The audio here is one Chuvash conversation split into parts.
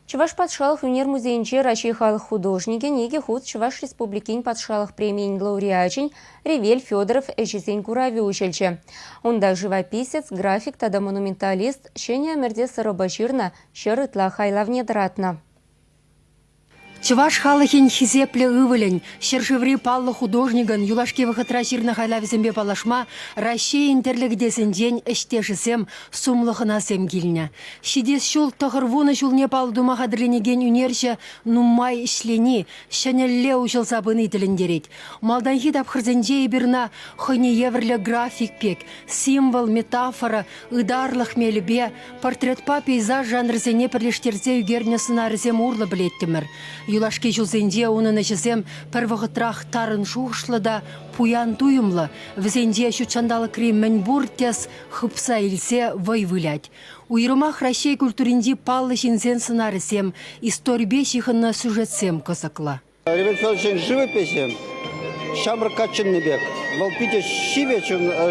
Чӑваш патшалӑх ӳнер музейӗнче Раҫҫей халӑх художникӗн икӗ хут Чӑваш Республикин патшалӑх премийӗн лауреачӗн Ревель Федоров ӗҫӗсен куравӗ уҫӑлчӗ. Унта живописец, график тата монументалист ҫӗнӗ ӗмӗрте сӑрӑпа ҫырнӑ 100 ытла хайлавне тӑратнӑ. Чӑваш халӑхӗн хисеплӗ ывӑлӗн, ҫӗршыври паллӑ художникӑн юлашки вӑхӑтра ҫырнӑ хайлавӗсемпе паллашма Раҫҫейӗн тӗрлӗ кӗтесӗнчен ӗҫтешӗсем, сумлӑ хӑнасем килнӗ. Ҫитес ҫул 90 ҫулне паллӑ тума хатӗрленекен ӳнерҫӗ нумай ӗҫлени, ҫӗнӗлле уҫӑлса пыни тӗлӗнтерет. Малтанхи тапхӑрсенче эпир ӑна хӑйне евӗрлӗ график пек, символ, метафора, ытарлӑх мелӗпе, портретпа пейзаж жанрӗсене пӗрлештерсе ӳкернӗ сӑнарӗсем урлӑ пӗлеттӗмӗр. Юлашки ҫулсенче унӑн ӗҫӗсем пӗр вӑхӑтрах тарӑн шухӑшлӑ та пуян туйӑмлӑ, вӗсенче ҫутҫанталӑкри мӗнпур тӗс хыпса илсе вӑй вылять. Уйрӑмах Раҫҫей культуринчи паллӑ ҫынсен сӑнарӗсем, историпе ҫыхӑннӑ сюжетсем кӑсӑклӑ. Революционсен живопиҫӗ ҫамрӑк каччӑнни пек. Вӑл питӗ ҫивӗч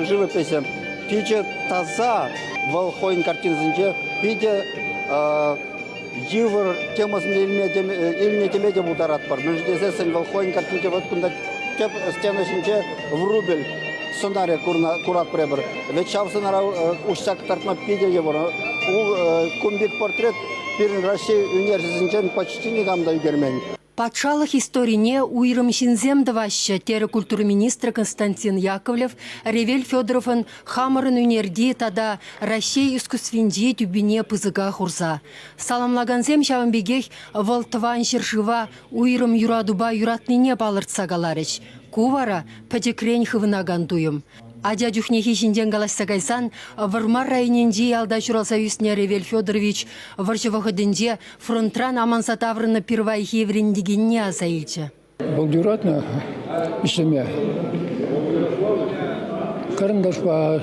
живопиҫӗ, питӗ таса. Вӑл хӑйӗн картинисенче питӗ йывӑр темӑсене илме теме те пултаратпӑр. Мӗншӗн тесессӗн вӑл хӑйӗн картининче вот кунта тӗп стена ҫинче Врубель сӑнарӗ куратпӑр эпир. Вӗт ҫав сӑнара уҫса кӑтартма питӗ йывӑр. Кун пек портрет пирӗн Раҫҫей ӳнерҫисенчен почти никам та ӳкермен. Патшалӑх историне уйрӑм ҫынсем тӑваҫҫӗ, терӗ культура министрӗ Константин Яковлев Ревель Федоровӑн хамӑрӑн ӳнерти тата Раҫҫей искусствинчи тӳпине пысӑка хурса. Саламлакансем ҫавӑн пекех вӑл тӑван ҫӗршыва уйрӑм юратупа юратнине палӑртса каларӗҫ. Ку вара пӗчӗкрен хывӑнакан туйӑм. Ача чухнехи ҫинчен калаҫса кайсан Вӑрмар районӗнчи ялта ҫуралса ӳснӗ Ревель Федорович вӑрҫӑ вӑхӑтӗнче фронтран аманса таврӑннӑ пирвайхи вӗрентекенне аса илчӗ. Вӑл юратнӑ ӗҫлеме. Кӑрӑнташпа,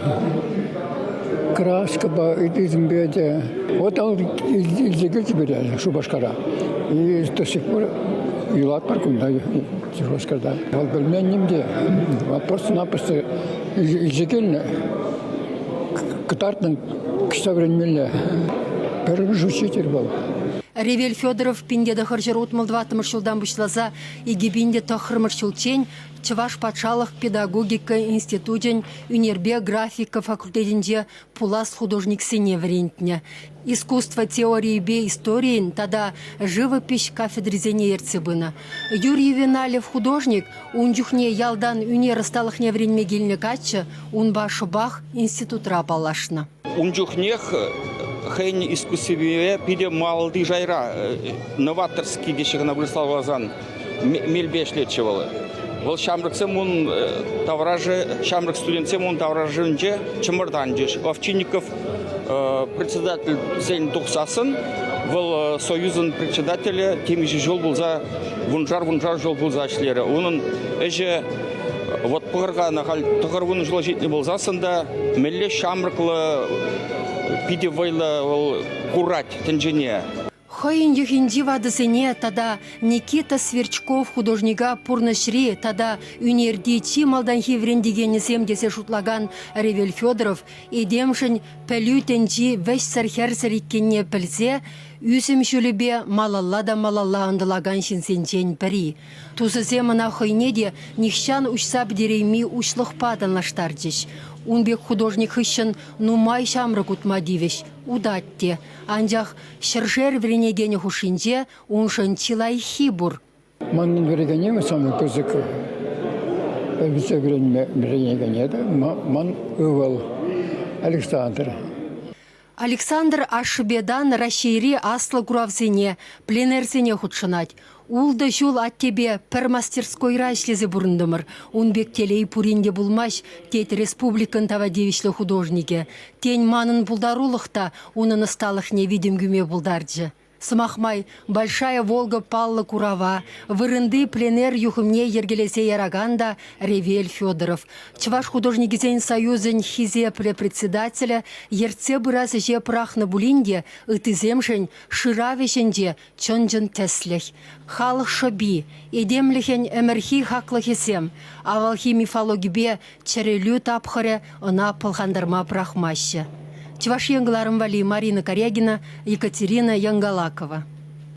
краскӑпа, ыттисемпе те. Вот вӑл илсе килчӗ пире Шупашкара. И до сих пор юлатпӑр кунта Шупашкарта. Вӑл пӗлмен ним те. Просто-напросто илсе килнӗ. Кӑтартнӑ кӑҫта вӗренмелле. Пӗрремӗш учитель вӑл. Ревель Федоров 1964 ҫултан пуҫласа 2009 ҫулччен Чӑваш патшалӑх педагогика институчӗн ӳнерпе графика факультетӗнче пулас художниксене вӗрентнӗ. Искусство теорийӗпе историйӗн тата живопиҫ кафедрисене ертсе пынӑ. Юрий Виналев художник ун чухне ялтан ӳнер ӑсталӑхне вӗренме килнӗ каччӑ унпа шӑпах институтра паллашнӑ. Ун чухнех хӑйӗн искусствипе питӗ малти шайра новаторский теҫҫӗ кӑна вырӑсла каласан мелпе ӗҫлетчӗ вӑл. Вӑл ҫамрӑксем ун таврашӗ, ҫамрӑк студентсем ун таврашӗнче чӑмӑртанчӗҫ. Овчинников председательсен тухсассӑн вӑл союзӑн председателӗ темиҫе ҫул пулса, вуншар-вуншар ҫул пулса ӗҫлерӗ. Унӑн ӗҫӗ вот пӑхӑр-ха халь 90 ҫула ҫитнӗ пулсассӑн та мӗнле ҫамрӑклӑ, питӗ вӑйлӑ вӑл курать тӗнчене. Хӑйӗн йӑхӗнчи ватӑсене тата Никита Сверчков художника пурнӑҫри тата ӳнерти чи малтанхи вӗрентекенӗсем тесе шутлакан Ревель Федоров этемшӗн пӗлӳ тӗнчи вӗҫсӗр-хӗрсӗр иккенне пӗлсе ӳсӗм ҫулӗпе малалла та малалла ӑнтӑлакан ҫынсенчен пӗри. Тусӗсем ӑна хӑйне те нихҫан уҫса пӗтерейми уҫлӑхпа танлаштарчӗҫ. Ун пек художник хыҫҫӑн нумай ҫамрӑк утма тивӗҫ, утать те. Анчах ҫӗршер вӗренекенӗ хушшинче уншӑн чи лайӑххи пур. Манӑн вӗренекенем самый пысӑк вӗренме вӗренекене ман ывӑл Александр. Александр ашшӗпе тан Раҫҫейри аслӑ куравсене, пленэрсене хутшӑнать. Ултӑ ҫул аттепе пӗр мастерскойра ӗҫлесе пурӑнтӑмӑр. Ун пек телей пурин те пулмасть, тет республикӑн тава тивӗҫлӗ художникӗ. Тен, манӑн пултарулӑх та унӑн ӑсталӑхне витӗм кӳме пултарчӗ. Сӑмах май, Большая Волга паллӑ курава, вырӑнти пленэр юхӑмне йӗркелесе яракан та Ревель Федоров. Чӑваш художникӗсен союзӗн хисеплӗ председателӗ ертсе пырас ӗҫе пӑрахнӑ пулин те ыттисемшӗн шырав ӗҫӗнче чӑн-чӑн тӗслӗх. Халӑх шӑпи, этемлӗхӗн ӗмӗрхи хаклӑхӗсем, авалхи мифологипе чӗрӗлӳ тапхӑрӗ ӑна пӑлхантарма пӑрахмаҫҫӗ. Чӑваш Ен кӑларӑм валли Марина Карягина, Екатерина Янгалакова.